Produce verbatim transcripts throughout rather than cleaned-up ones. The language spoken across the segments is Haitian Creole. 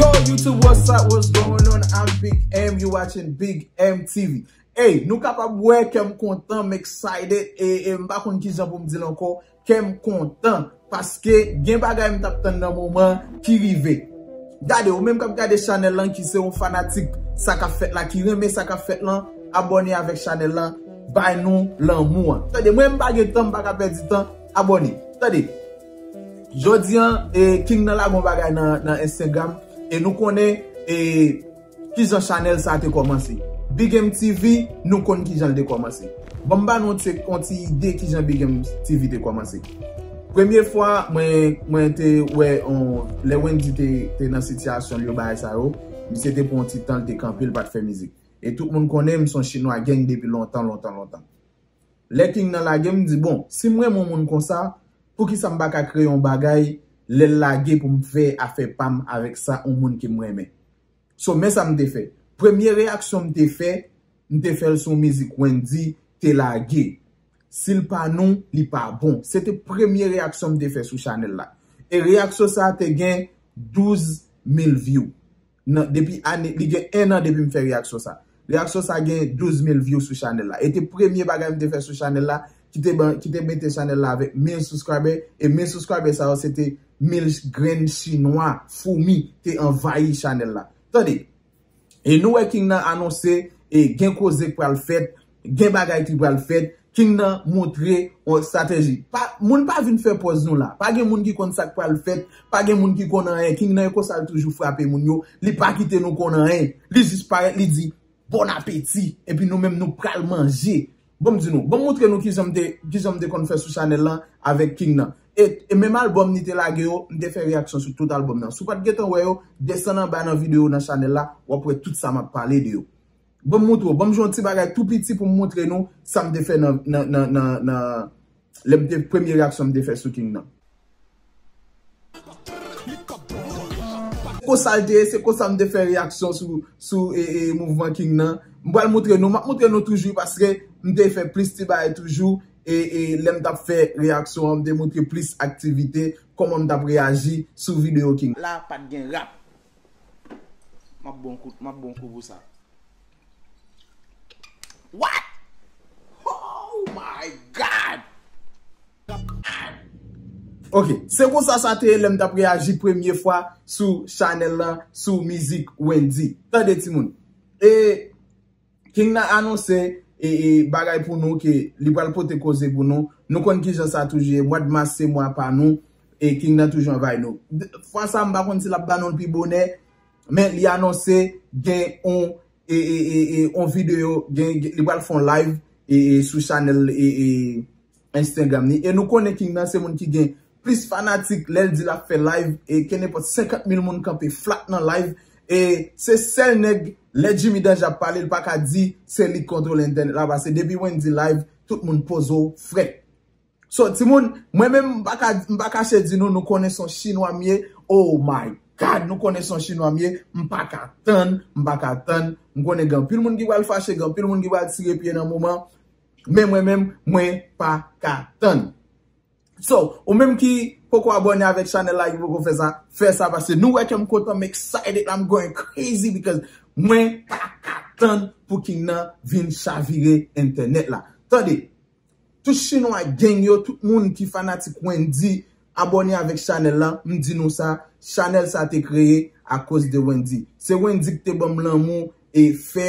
Yo, YouTube, what's up? What's going on? I'm Big M. You watching Big M T V. Hey, nou kapab wè kè m kontan, m excited, e, e m pa konn kijan pou m di l ankò, kè m kontan, paske gen bagay m t ap tann nan moman ki rive. Gade, ou menm k ap gade chanèl lan, ki se yon fanatik sa k ap fèt la, ki renmen sa k ap fèt lan, abòne avèk chanèl lan, bay nou lanmou an. Tande, mwen m pa gen tan, m pa ka pèdi tan, abòne. Tande, jodi an, e, King nan lage yon bagay nan, nan Instagram, e nou konnen, e, kijan chanèl sa te kòmanse. Big M T V, nou konn kijan l te kòmanse. Ban m ba nou ti, yon ti ide kijan Big M T V te kòmanse. Premye fwa mwen, mwen te wè, on, lè Wendy te, te nan sitiyasyon l yo, bagay sa yo, misye te pran yon ti tan, l te kanpe, l pa t fè mizik. E tout moun konnen m se yon chinwa gang depi lontan, lontan, lontan. Lè King nan lage, m di, bon, si m renmen yon moun konsa, poukisa m pa ka kreye yon bagay, lè l lage, pou m fè afè pa m avèk sa yon moun ke m renmen? So, men sa m te fè. Premye reyaksyon m te fè, m te fè l sou mizik Wendy te lage. Si l pa nou, li pa bon. Se te premye reyaksyon m te fè sou chanèl la. E reyaksyon sa a te gen douz mil view. Nan, depi ane, li gen en an depi m fè reyaksyon sa. Reyaksyon sa gen douz mil view sou chanèl la. E te premye bagay m te fè sou chanèl la, ki te ban, ki te mete chanèl la avèk mil subscriber. E mil subscriber sa yo, se te mil grenn chinwa, foumi, te anvayi chanèl la. Tande, e nou wè King nan anonse, e gen koze k pral fèt, gen bagay ki pral fèt, King nan montre yon estrateji. Pa, moun pa vin fè pòz nou la. Pa gen moun ki konn sa k pral fèt, pa gen moun ki konn anyen. King nan e konsa l toujou frape moun yo, li pa kite nou konn anyen. Li jis parèt, li di, bon apeti, epi nou menm nou pral manje. Bon, m di nou, bon, m montre nou kijan m te, kijan m te konn fè sou chanèl lan avèk King nan. E, e menm albòm li te lage yo, m te fè reyaksyon sou tout albòm nan. Si w pa t gentan wè yo, desann anba nan videyo nan chanèl la, w ap wè tout sa m ap pale de yo. Bon, m montre w, ban m jwe yon ti bagay tou piti pou m montre nou sa m te fè nan, nan, nan, nan, nan, lè m te, premye reyaksyon m te fè sou King nan. Konsa l te ye, se konsa m te fè reyaksyon sou, sou, e, e, mouvman King nan. M pral montre nou, m ap montre nou toujou paske m te fè plis ti bagay toujou, e, e, lè m t ap fè reyaksyon an, m te montre plis aktivite, kòman m t ap reyaji sou videyo King. La, pa t gen rap. M ap bon kout, m ap bon kou pou sa. What? Oh my God! Ok, se konsa sa te ye lè m t ap reyaji premye fwa sou chanèl lan, sou mizik Wendy. Tande timoun. E King nan anonse e, e bagay pou nou ke li pral pote koze pou nou. Nou konn kijan sa toujou ye. Mwa d mas se mwa pa nou. E King nan toujou anvayi nou. D-, fwa sa m pa konn si l ap ba nou l pi bonè, men li anonse gen on, e, e, e, e, on videyo, gen, gen, li pral fè on live e, e, sou chanèl e, e, Instagram li. E nou konnen King nan se moun ki gen plis fanatik lè l di l ap fè live e kenenpòt senkant mil moun kanpe flat nan live. E se sèl nèg, lè Jimmy Danje ap pale, l pa ka di se li k kontwole entènèt la, paske depi Wendy live, tout moun poze w frèt. So, timoun, mwen menm, m pa ka, m pa kache di nou, nou konnen se yon chinwa m ye. Oh my God, nou konnen se yon chinwa m ye. M pa ka tann, m pa ka tann. M konnen gen anpil moun ki pral fache, gen anpil moun ki pral tire pye nan moman. Men mwen menm, mwen pa ka tann. So, ou menm ki poko abòne avèk chanèl la, ki poko fè sa, fè sa, paske nou wè ke m kontan, m excited, I'm going crazy because mwen pa ka tann pou King nan vin chavire entènèt la. Tande, tout chinwa gang yo, tout moun ki fanatik Wendy, abòne avèk chanèl la, m di nou sa, chanèl sa te kreye akoz de Wendy. Se Wendy ki te ban m lanmou e fè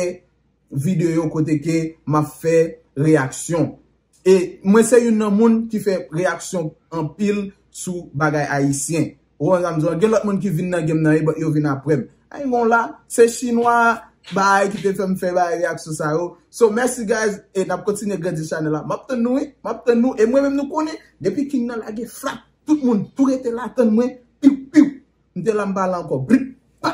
videyo kote ke m ap fè reyaksyon. E mwen se youn nan moun ki fè reyaksyon anpil sou bagay ayisyen. Ou konn sa m di w, gen lòt moun ki vin nan game nan, e yo vin apre m. Ay, bon la, se chinwa, bay, ki te fè m fè bay reyaksyon sa yo. So, mèsi, guys, e n ap kontinye grandi chanèl la. M ap tann nou, wi, m ap tann nou. E mwen menm, nou konnen, depi King nan lage frap, tout moun tou rete la tann mwen, piw, piw. M te la, m pa la ankò. Blip, pa.